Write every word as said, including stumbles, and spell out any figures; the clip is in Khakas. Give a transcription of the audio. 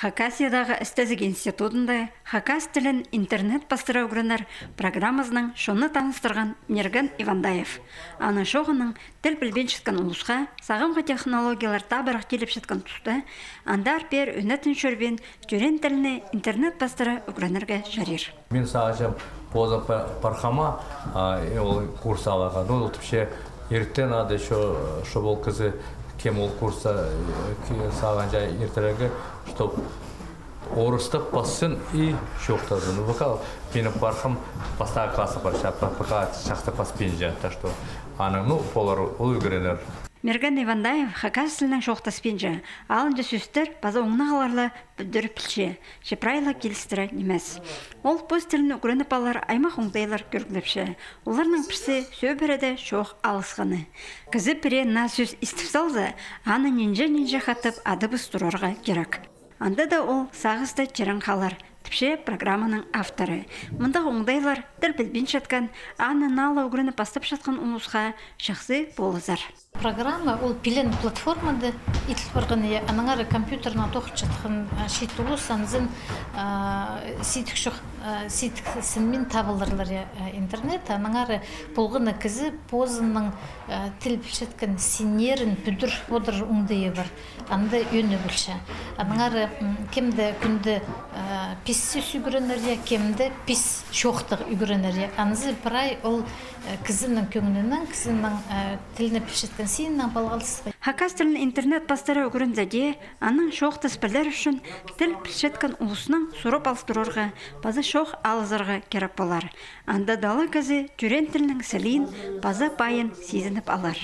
Хакасиядағы істезіг институтында хакас тілін интернет пастыра ӱгренер программазынаң чонны таныстырған Мирген Ивандаев. Аның чооғынаң тіл пілбинчеткен улусха сағамғы технологиялар табырах киліпчеткен туста, андар пеер ӧнетін чӧрбеен тӧреен тілні интернет пастыра ӱгренерге чарир. Мин сағынчам, позым па-, пархама, а, э, ол курс аларға. Ну, ол тіпче, иртен ады, чо-, чо ол кізі, кем ол курста, э, ки-, сағынча иртірерге, чтоб орыстап пассын и чоохтазын. Ну, пока минің пархам пастағы класста парча, па-, пока чахсы паспинча, так что аның, ну, полар, ол ӱгренер. Мирген Ивандаев хакас тілінең чоохтаспинча, алынҷа сӧстер паза оңнағлар ла пӱдіріп пілче, че прай ла килістіре нимес. Ол пос тілін ӱгреніп алар аймах оңдайлар кӧріглепче. Оларның пірсі сӧбіреде чоох алысханы. Кізі пірее наа сӧс истіп салза, аны нинҷе-нинҷе хатап адабыс турарға кирек. Анда даа ол сағыста тирең халар, тіпче программаның авторы. Мындағ оңдайлар тіл пілбинчеткен, аны наа ла ӱгреніп пастапчатхан улусха чахсы полызар. Программа ол пілеен платформада иділ парған, я, аннаңар компьютернең тоғынчатхан, а, чиит улус, анзын, а, сидік чох, а, сидік сынмин табыларлар, я, а, интернет, аннаңар полған на кізі позының, а, тіл пілчеткен синнерін пӱдір одыр оңдайы пар. Анда ӧніп полча. Аннаңар, м, кемде кӱнде, а, пис сӧс ӱгренер, я, кемде пис чоохтағ ӱгренер, я. Анзы прай ол, а, кізінің кӧңнінең, кізінің, а, тілні пілчеткен синінең палғалыстығ. Хакас тілін интернет пастыра ӱгрензе дее, анаң чоохтас пілер ӱчӱн тіл пілчеткен улуснаң сурап алыстырарға паза чоох алызарға кирек полар. Анда даа ла кізі тӧреен тілнің сілиин паза пайын сизініп алар.